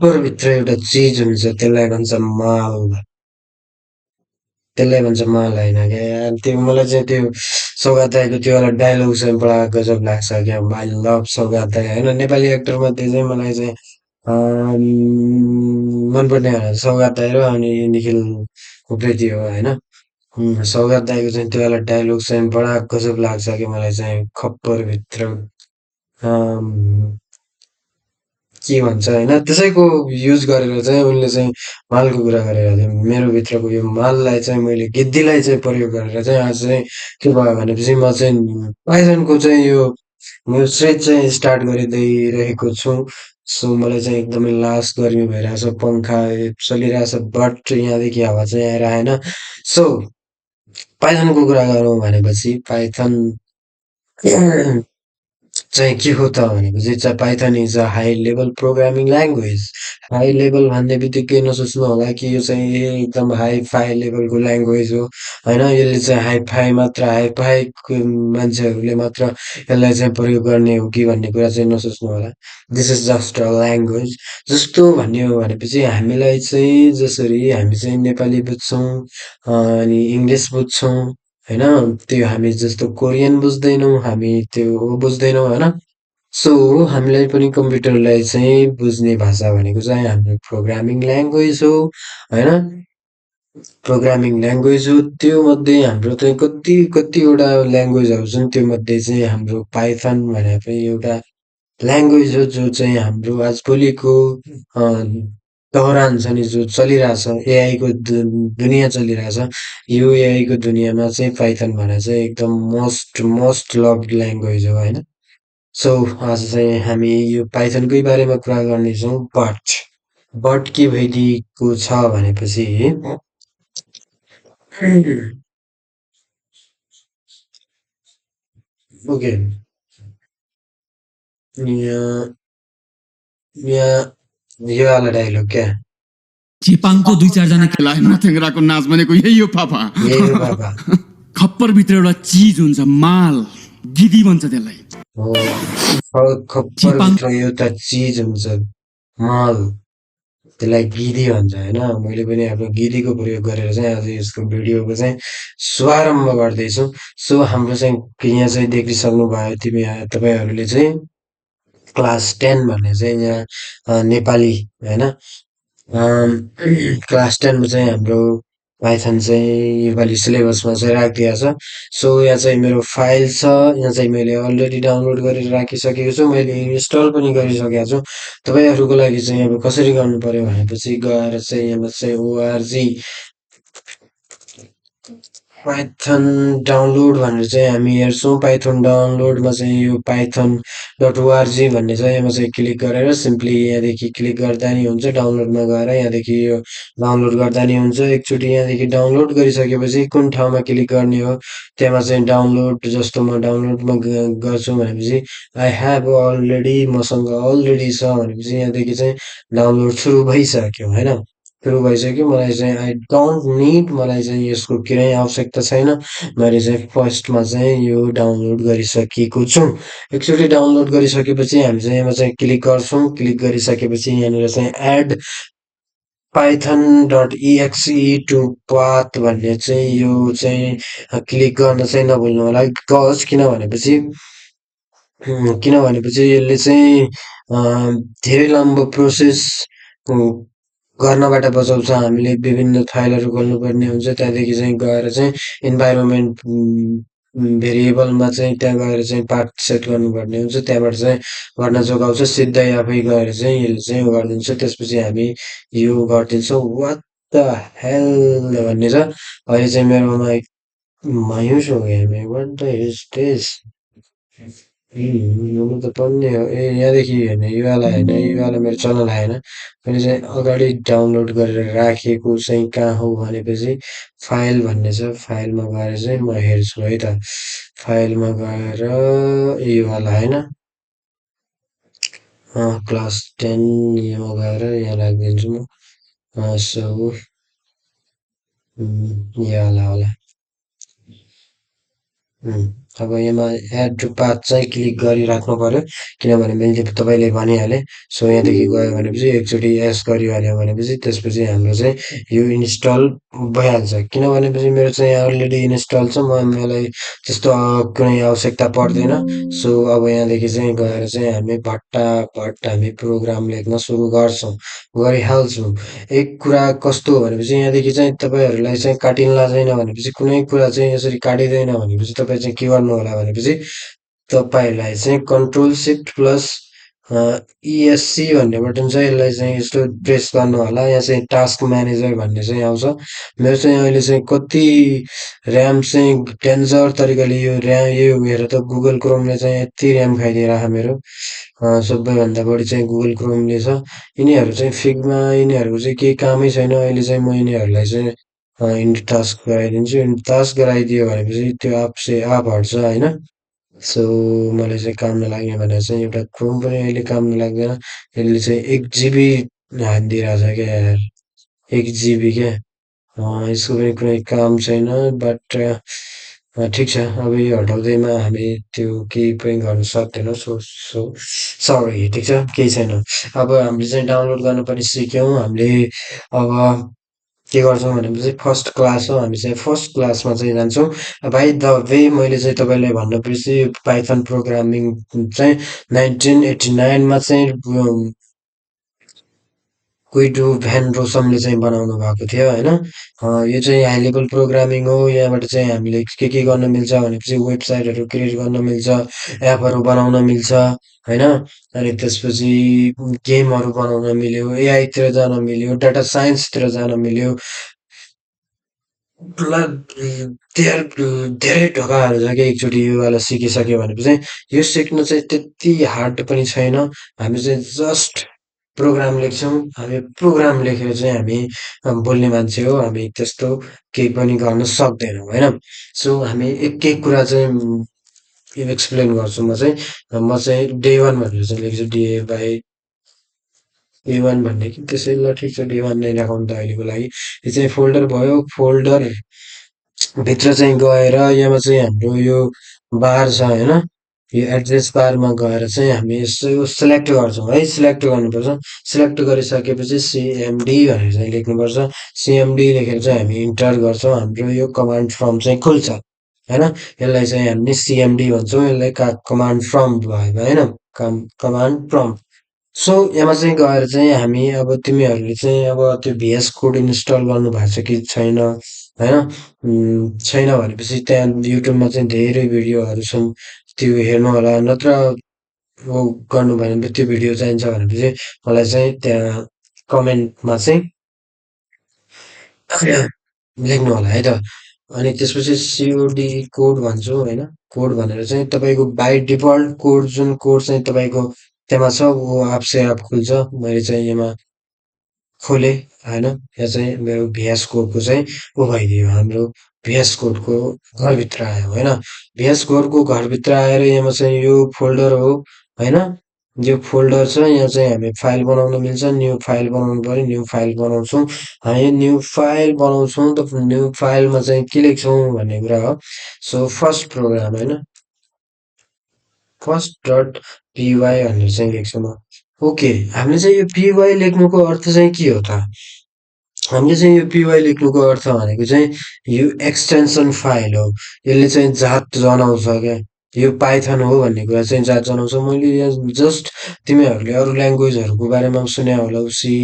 भित्र एउटा चिज हुन्छ त्यसलाई भन्छ माल। त्यसलाई भन्छ माल होइन क्या यार। त्यो मलाई चाहिँ त्यो सौगात दाईको त्यो वाला डायलग चाहिँ बडा गजब लाग्छ क्या। आई लभ सौगात दाई होइन। नेपाली एक्टर मध्ये चाहिँ मलाई चाहिँ मनपर्ने भनेको सौगात दाई र अनि निखिल उप्रेती हो होइन। सौगात दाईको चाहिँ त्यो वाला डायलग चाहिँ बडा गजब लाग्छ कि मलाई चाहिँ खप्पर भित्र के भन्छ होइन त्यसैको युज गरेर चाहिँ उनले चाहिँ मालको कुरा गरेर चाहिँ मेरो भित्रको यो माललाई चाहिँ मैले गिद्धीलाई चाहिँ प्रयोग गरेर चाहिँ आज चाहिँ के भयो भनेपछि म चाहिँ पाइथनको चाहिँ यो सेट चाहिँ स्टार्ट गरिदिइरहेको छु। सो मलाई चाहिँ एकदमै लास गर्मी भइरहेछ, पङ्खा चलिरहेछ, बट यहाँदेखि हावा चाहिँ आइरहेन। सो पाइथनको कुरा गरौँ भनेपछि पाइथन चाहिँ के हो त भनेपछि चाहिँ Python is a high level programming language. High level भन्ने बित्तिकै नसोच्नु होला कि यो चाहिँ एकदम हाई फाई लेभलको ल्याङ्ग्वेज हो होइन। यसले चाहिँ हाई फाई मात्र हाई फाई मान्छेहरूले मात्र यसलाई चाहिँ प्रयोग गर्ने हो कि भन्ने कुरा चाहिँ नसोच्नु होला। This is just a language. जस्तो भन्ने हो भनेपछि हामीलाई चाहिँ जसरी हामी चाहिँ नेपाली बुझ्छौँ अनि इङ्ग्लिस बुझ्छौँ होइन, त्यो हामी जस्तो कोरियन बुझ्दैनौँ, हामी त्यो बुझ्दैनौँ होइन। सो हामीलाई पनि कम्प्युटरलाई चाहिँ बुझ्ने भाषा भनेको चाहिँ हाम्रो प्रोग्रामिङ ल्याङ्ग्वेज हो होइन। प्रोग्रामिङ ल्याङ्ग्वेज हो। त्योमध्ये हाम्रो चाहिँ कतिवटा ल्याङ्ग्वेजहरू छन्, त्योमध्ये चाहिँ हाम्रो पाइथन भनेर पनि एउटा ल्याङ्ग्वेज हो जो चाहिँ हाम्रो आजभोलिको अ, दौरान छ नि जो चलिरहेछ एआईको दुनियाँ चलिरहेछ। यो एआईको दुनियाँमा चाहिँ पाइथन भनेर चाहिँ एकदम मोस्ट मोस्ट लभड ल्याङ्ग्वेज हो होइन। सो आज चाहिँ हामी यो पाइथनकै बारेमा कुरा गर्नेछौँ। बट के भइदिएको छ भनेपछि ओके यहाँ यहाँ यो वाला डायलग क्या, चेपाङको दुई चारजना केला माथेङ्राको नाच भनेको यही हो पापा। यही हो बाबा। खप्परभित्र एउटा चिज हुन्छ माल, गिदी भन्छ त्यसलाई। हो चेपाङ खप्परभित्र एउटा चिज हुन्छ माल, त्यसलाई गिदी भन्छ होइन। मैले पनि आफ्नो गिदीको प्रयोग गरेर चाहिँ आज यसको भिडियोको चाहिँ शुभारम्भ गर्दैछु। सो हाम्रो चाहिँ यहाँ चाहिँ देखिसक्नु भयो तपाईँहरूले चाहिँ क्लास 10 भन्ने चाहिँ यहाँ नेपाली होइन क्लास 10 मा चाहिँ हाम्रो पाइथन चाहिँ योपालि सिलेबसमा चाहिँ राखिदिएको छ। सो यहाँ चाहिँ मेरो फाइल छ, यहाँ चाहिँ मैले अलरेडी डाउनलोड गरेर राखिसकेको छु, मैले इन्स्टल पनि गरिसकेको छु। तपाईँहरूको लागि चाहिँ अब कसरी गर्नु पर्यो भनेपछि गएर चाहिँ यहाँ चाहिँ ओआरजी पाइथन डाउनलोड भनेर चाहिँ हामी हेर्छौँ। पाइथन डाउनलोडमा चाहिँ यो पाइथन डट ओआरजी भन्ने छ, यसमा चाहिँ क्लिक गरेर सिम्पली यहाँदेखि क्लिक गर्दा नि हुन्छ। डाउनलोडमा गएर यहाँदेखि यो डाउनलोड गर्दा नि हुन्छ। एकचोटि यहाँदेखि डाउनलोड गरिसकेपछि कुन ठाउँमा क्लिक गर्ने हो त्यहाँ चाहिँ डाउनलोड, जस्तो म डाउनलोडमा गर्छु भनेपछि आई हेभ अलरेडी मसँग अलरेडी छ भनेपछि यहाँदेखि चाहिँ डाउनलोड सुरु भइसक्यो होइन। सुरु भइसक्यो। मलाई चाहिँ आई डोन्ट निड, मलाई चाहिँ यसको कुनै आवश्यकता छैन। मैले चाहिँ फर्स्टमा चाहिँ यो डाउनलोड गरिसकेको छु। एकचोटि डाउनलोड गरिसकेपछि हामी चाहिँ यसमा चाहिँ क्लिक गर्छौँ। क्लिक गरिसकेपछि यहाँनिर चाहिँ add Python dot इएक्सई to path भन्ने चाहिँ यो चाहिँ क्लिक गर्न चाहिँ नभुल्नु होला। किन भनेपछि यसले चाहिँ धेरै लामो प्रोसेस गर्नबाट बचाउँछ। हामीले विभिन्न फाइलहरू खोल्नुपर्ने हुन्छ, त्यहाँदेखि चाहिँ गएर चाहिँ इन्भाइरोमेन्ट भेरिएबलमा चाहिँ त्यहाँ गएर चाहिँ पाथ सेट गर्नुपर्ने हुन्छ, त्यहाँबाट चाहिँ गर्न जोगाउँछ। सिधै आफै गएर चाहिँ यसले चाहिँ उ गरिदिन्छ। त्यसपछि हामी यो गरिदिन्छौँ। वाट द हेल भन्ने छ। अहिले चाहिँ मेरोमा मायुस हो गया मैं, वाट द इज दिस। हुनु त पर्ने हो। ए यहाँदेखि होइन, यो वाला होइन, यो वाला मेरो चलन आएन। मैले चाहिँ अगाडि डाउनलोड गरेर राखेको चाहिँ कहाँ हो भनेपछि फाइल भन्ने छ। फाइलमा गएर चाहिँ म हेर्छु है त। फाइलमा गएर यो वाला होइन क्लास 10 योमा गएर यहाँ राखिदिन्छु म। सो यो वाला होला। अब यसमा एड टु पाथ चाहिँ क्लिक गरिराख्नु पर्यो किनभने मैले तपाईँले भनिहालेँ। सो यहाँदेखि गयो भनेपछि एकचोटि यस गरिहाल्यो भनेपछि त्यसपछि हाम्रो चाहिँ यो इन्स्टल भइहाल्छ। किन भनेपछि मेरो चाहिँ अलरेडी इन्स्टल छ मलाई त्यस्तो कुनै आवश्यकता पर्दैन। सो अब यहाँदेखि चाहिँ गएर चाहिँ हामी भट्टाभट हामी प्रोग्राम लेख्न सुरु गर्छौँ, गरिहाल्छौँ। एक कुरा कस्तो हो भनेपछि यहाँदेखि चाहिँ तपाईँहरूलाई चाहिँ काटिन्ला छैन भनेपछि कुनै कुरा चाहिँ यसरी काटिँदैन भनेपछि तपाईँ चाहिँ के गर्नु होला भनेपछि तपाईँलाई चाहिँ कन्ट्रोल सिफ्ट प्लस इएससी भन्ने बटन छ यसलाई चाहिँ यस्तो प्रेस गर्नु होला। यहाँ चाहिँ टास्क म्यानेजर भन्ने चाहिँ आउँछ। मेरो चाहिँ अहिले चाहिँ कति ऱ्याम चाहिँ डेन्जर तरिकाले यो यो हेर त गुगल क्रोमले चाहिँ यति ऱ्याम खाइदिइराख मेरो। सबैभन्दा बढी चाहिँ गुगल क्रोमले छ। यिनीहरू चाहिँ फिगमा यिनीहरूको चाहिँ केही कामै छैन। अहिले चाहिँ म यिनीहरूलाई चाहिँ इन्ड टास्क गराइदिन्छु। इन्ड टास्क गराइदियो भनेपछि त्यो आप हट्छ होइन। सो मलाई चाहिँ काम नलाग्ने भनेर चाहिँ एउटा क्रोम पनि अहिले काम नलाग्दैन। यसले चाहिँ 1 जिबी हानिदिइरहेछ क्या यार, 1 जिबी क्या। यसको पनि कुनै काम छैन बट ठिक छ। अब यो हटाउँदैमा हामी त्यो केही पनि गर्न सक्दैनौँ। सो सरी ठिक छ, केही छैन। अब हामीले चाहिँ डाउनलोड गर्न पनि सिक्यौँ। हामीले अब के गर्छौँ भनेपछि फर्स्ट क्लास हो, हामी चाहिँ फर्स्ट क्लासमा चाहिँ जान्छौँ। बाइ द वे मैले चाहिँ तपाईँलाई भन्न बिर्सेँ यो पाइथन प्रोग्रामिङ चाहिँ 1989 मा चाहिँ क्विडो भ्यान रोसमले चाहिँ बनाउनु भएको थियो होइन। यो चाहिँ हाई लेभल प्रोग्रामिङ हो। यहाँबाट चाहिँ हामीले के गर्न मिल्छ भनेपछि वेबसाइटहरू क्रिएट गर्न मिल्छ, एपहरू बनाउन मिल्छ होइन। अनि त्यसपछि गेमहरू बनाउन मिल्यो, एआईतिर जान मिल्यो, डाटा साइन्सतिर जान मिल्यो। धेरै ढोकाहरू छ क्या एकचोटि योवाला सिकिसक्यो भनेपछि चाहिँ यो सिक्नु चाहिँ त्यति हार्ड पनि छैन। हामी चाहिँ जस्ट प्रोग्राम लेख्छौँ। हामी प्रोग्राम लेखेर चाहिँ हामी बोल्ने मान्छे हो। हामी त्यस्तो केही पनि गर्न सक्दैनौँ होइन। सो हामी एक एक कुरा चाहिँ एक्सप्लेन गर्छु म चाहिँ डे वान भनेर चाहिँ लेख्छु डे बाई डे वान भन्ने कि त्यसै ल ठिक छ डे वान नै राखौँ त अहिलेको लागि। यो चाहिँ फोल्डर भयो। फोल्डर भित्र चाहिँ गएर यहाँ चाहिँ हाम्रो यो बार छ होइन। यो एड्रेस बारमा गएर चाहिँ हामी यसो सिलेक्ट गर्छौँ है, सिलेक्ट गर्नुपर्छ। सिलेक्ट गरिसकेपछि सिएमडी भनेर चाहिँ लेख्नुपर्छ। सिएमडी लेखेर चाहिँ हामी इन्टर गर्छौँ। हाम्रो यो कमान्ड प्रम्प्ट चाहिँ खुल्छ होइन। यसलाई चाहिँ हामीले सिएमडी भन्छौँ। यसलाई कमान्ड प्रम्प्ट भयो होइन, कमान्ड प्रम्प्ट। सो यहाँ चाहिँ गएर चाहिँ हामी अब तिमीहरूले चाहिँ अब त्यो भिएस कोड इन्स्टल गर्नु भएको छ कि छैन होइन। छैन भनेपछि त्यहाँ युट्युबमा चाहिँ धेरै भिडियोहरू छन्, त्यो हेर्नु होला। नत्र वो गर्नु भयो भने त्यो भिडियो चाहिन्छ भनेपछि मलाई चाहिँ त्यहाँ कमेन्टमा चाहिँ लेख्नु होला है त। अनि त्यसपछि सिओडी कोड भन्छु होइन। कोड भनेर चाहिँ तपाईँको बाई डिफल्ट कोड जुन कोड चाहिँ तपाईँको त्यहाँ छ वो आपसे आप खुल्छ। मैले चाहिँ यसमा खोलेँ होइन। यहाँ चाहिँ मेरो भिएस कोडको चाहिँ ऊ भइदियो, हाम्रो भिएस कोडको घरभित्र आयो होइन। भिएस कोडको घरभित्र आएर यहाँ चाहिँ यो फोल्डर हो होइन। यो फोल्डर छ। यहाँ चाहिँ हामी फाइल बनाउन मिल्छ। न्यू फाइल बनाउनु पर्यो, न्यू फाइल बनाउँछौँ। हामी न्यू फाइल बनाउँछौँ त न्यू फाइलमा चाहिँ के लेख्छौँ भन्ने कुरा हो। सो फर्स्ट प्रोग्राम होइन, फर्स्ट डट पिवाई भनेर चाहिँ लेख्छु म। ओके, हामीले चाहिँ यो पिवाई लेख्नुको अर्थ चाहिँ के हो त? हामीले चाहिँ यो पिवाई लेख्नुको अर्थ भनेको चाहिँ यो एक्सटेन्सन फाइल हो। यसले चाहिँ जात जनाउँछ क्या। यो पाइथन हो भन्ने कुरा चाहिँ जात जनाउँछ। मैले यहाँ जस्ट तिमीहरूले अरू ल्याङ्ग्वेजहरूको बारेमा सुने होला सी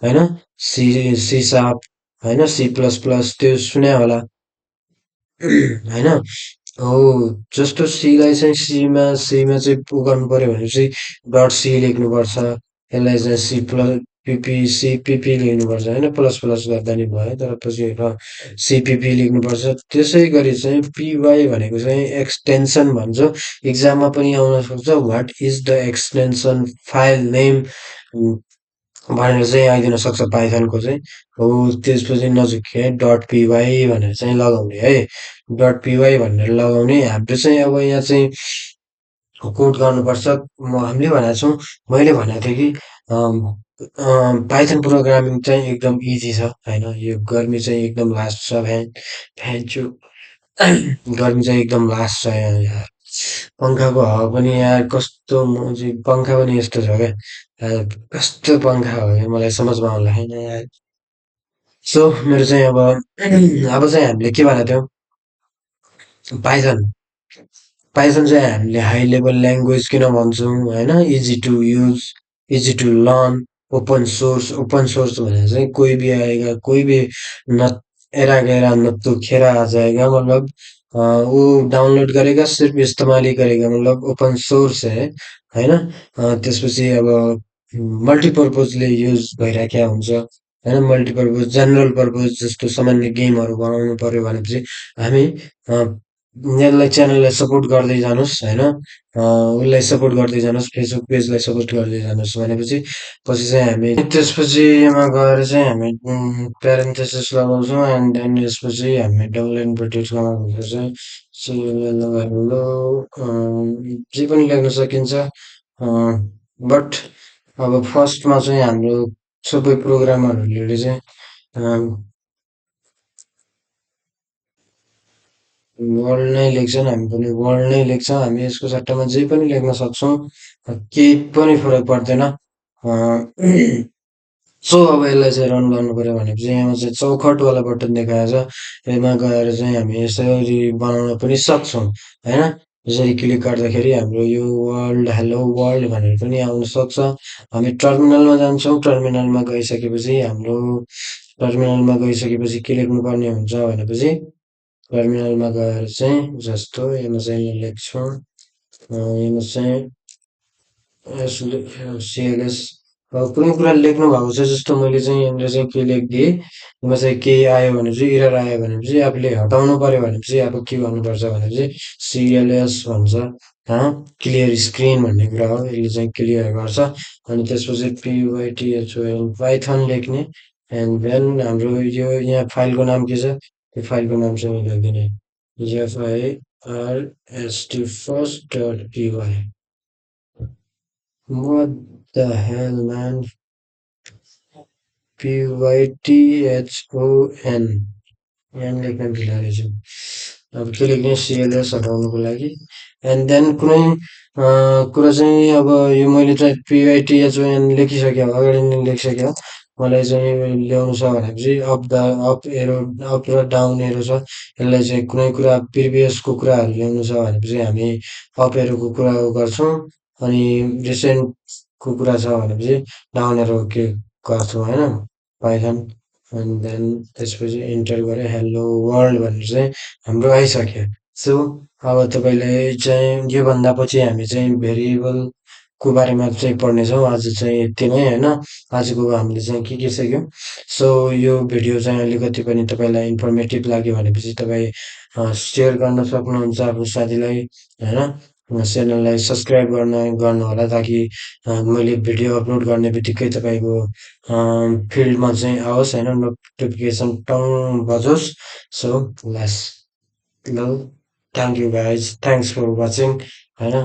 होइन, सी सी सार्प होइन, सी प्लस प्लस त्यो सुने होला होइन। हो, जस्तो सीलाई चाहिँ सीमा चाहिँ उ गर्नु पर्यो भनेपछि डट सी लेख्नुपर्छ। यसलाई चाहिँ सी प्लस सिपिपी लेख्नुपर्छ होइन, प्लस प्लस गर्दा नि भयो तर पछि सिपिपी लेख्नुपर्छ। त्यसै गरी चाहिँ पिवाई भनेको चाहिँ एक्सटेन्सन भन्छ। इक्जाममा पनि आउन सक्छ, what is the extension file name भनेर चाहिँ आइदिन सक्छ पाइथनको चाहिँ। हो, त्यसपछि नजिकै डट पिवाई भनेर चाहिँ लगाउने है। डट पिवाई भनेर लगाउने। हाम्रो चाहिँ अब यहाँ चाहिँ कोड गर्नुपर्छ। हामीले भनेको छौँ, मैले भनेको थिएँ कि पाइथन प्रोग्रामिङ चाहिँ एकदम इजी छ होइन। यो गर्मी चाहिँ एकदम लास्ट छ भ्यान भ्यान्चु गर्मी चाहिँ एकदम लास्ट छ यहाँ यार। पङ्खाको हावा पनि यार कस्तो म चाहिँ पङ्खा पनि यस्तो छ क्या यार, कस्तो पङ्खा हो यो मलाई समझमा आउन लागेन यार। सो मेरो चाहिँ अब चाहिँ हामीले के भनेको थियौँ? पाइथन। पाइथन चाहिँ हामीले हाई लेभल ल्याङ्ग्वेज किन भन्छौँ होइन? Easy to use, easy to learn, open source भनेर चाहिँ कोही भी आएगा, कोई भी न एरा गहरा न तो खेरा आ जाएगा मतलब वो डाउनलोड गरेगा सिर्फ इस्तेमाल ही करेगा मतलब ओपन सोर्स है होइन? त्यसपछि अब मल्टिपर्पजले युज भइराखेको हुन्छ होइन? मल्टिपर्पज जेनरल पर्पज जस्तो सामान्य गेमहरू बनाउनु पर्यो भनेपछि हामी अ, यसलाई च्यानललाई सपोर्ट गर्दै जानुहोस् होइन? उसलाई सपोर्ट गर्दै जानुहोस्, फेसबुक पेजलाई सपोर्ट गर्दै जानुहोस् भनेपछि पछि चाहिँ हामी त्यसपछि यसमा गएर चाहिँ हामी प्यारेन्थेसिस लगाउँछौँ एन्ड देन यसपछि हामी डबल इन्भर्टेड कमाहरू चाहिँ हेलो जे पनि लेख्न सकिन्छ बट अब फर्स्टमा चाहिँ हाम्रो सबै प्रोग्रामरहरूले चाहिँ वर्ल्ड नै लेख्छन्, हामी पनि वर्ल्ड नै लेख्छौँ, हामी यसको सट्टामा जे पनि लेख्न सक्छौँ, केही पनि फरक पर्दैन। सो अब यसलाई चाहिँ रन गर्नु पर्यो भनेपछि यहाँ चाहिँ चौखटवाला बटन देखाएको छ, यसमा गएर चाहिँ हामी यसरी बनाउन पनि सक्छौँ होइन? यसरी क्लिक गर्दाखेरि हाम्रो यो वर्ल्ड हेलो वर्ल्ड भनेर पनि आउन सक्छ। हामी टर्मिनलमा जान्छौँ, टर्मिनलमा गइसकेपछि के लेख्नुपर्ने हुन्छ भनेपछि टर्मिनलमा गएर चाहिँ जस्तो यसमा चाहिँ म लेख्छु यसमा चाहिँ सिएलएस कुनै कुरा लेख्नु भएको छ जस्तो मैले चाहिँ यहाँनिर चाहिँ के लेखिदिएँ, यसमा चाहिँ केही आयो भनेपछि इरर आयो भनेपछि आफूले हटाउनु पर्यो भनेपछि अब के गर्नुपर्छ भनेपछि सिएलएस भन्छ क्लियर स्क्रिन भन्ने कुरा हो, यसले चाहिँ क्लियर गर्छ। अनि त्यसपछि पिवाइटिएचओएन पाइथन लेख्ने एन्ड देन हाम्रो यो यहाँ फाइलको नाम के छ? त्यो फाइलको नाम चाहिँ म लेखिदिने एफआइआरएसटी first dot पिवाई। What the hell, man? PYTHON यहाँ लेख्न बिलाएको छु। अब के लेख्ने सिएलएस हटाउनुको लागि एन्ड देन कुनै कुरा चाहिँ अब यो मैले चाहिँ पिवाइटिएचओएन लेखिसकेँ, अगाडि नै लेखिसकेँ। मलाई चाहिँ ल्याउनु छ भनेपछि अप र डाउन एरो छ, यसलाई चाहिँ कुनै कुरा प्रिभियसको कुराहरू ल्याउनु छ भनेपछि हामी अप एरोको कुरा गर्छौँ अनि रिसेन्टको कुरा छ भनेपछि डाउन एरो क्लिक गर्छौँ होइन? पाइथन एन्ड देन त्यसपछि इन्टर गरेँ हेलो वर्ल्ड भनेर चाहिँ हाम्रो आइसक्यो। सो अब तपाईँले चाहिँ योभन्दा पछि हामी चाहिँ भेरिएबलको बारेमा चाहिँ पढ्नेछौँ। आज चाहिँ यति नै होइन? आजको हामीले चाहिँ के सिक्यौँ? सो यो भिडियो चाहिँ अलिकति पनि तपाईँलाई इन्फर्मेटिभ लाग्यो भनेपछि तपाईँ सेयर गर्न सक्नुहुन्छ आफ्नो साथीलाई होइन? च्यानललाई सब्सक्राइब गर्नुहोला ताकि मैले भिडियो अपलोड गर्ने बित्तिकै तपाईँको फिल्डमा चाहिँ आओस् होइन? Notification tongue बजोस्। सो लेट्स ल thank you guys, thanks for watching होइन?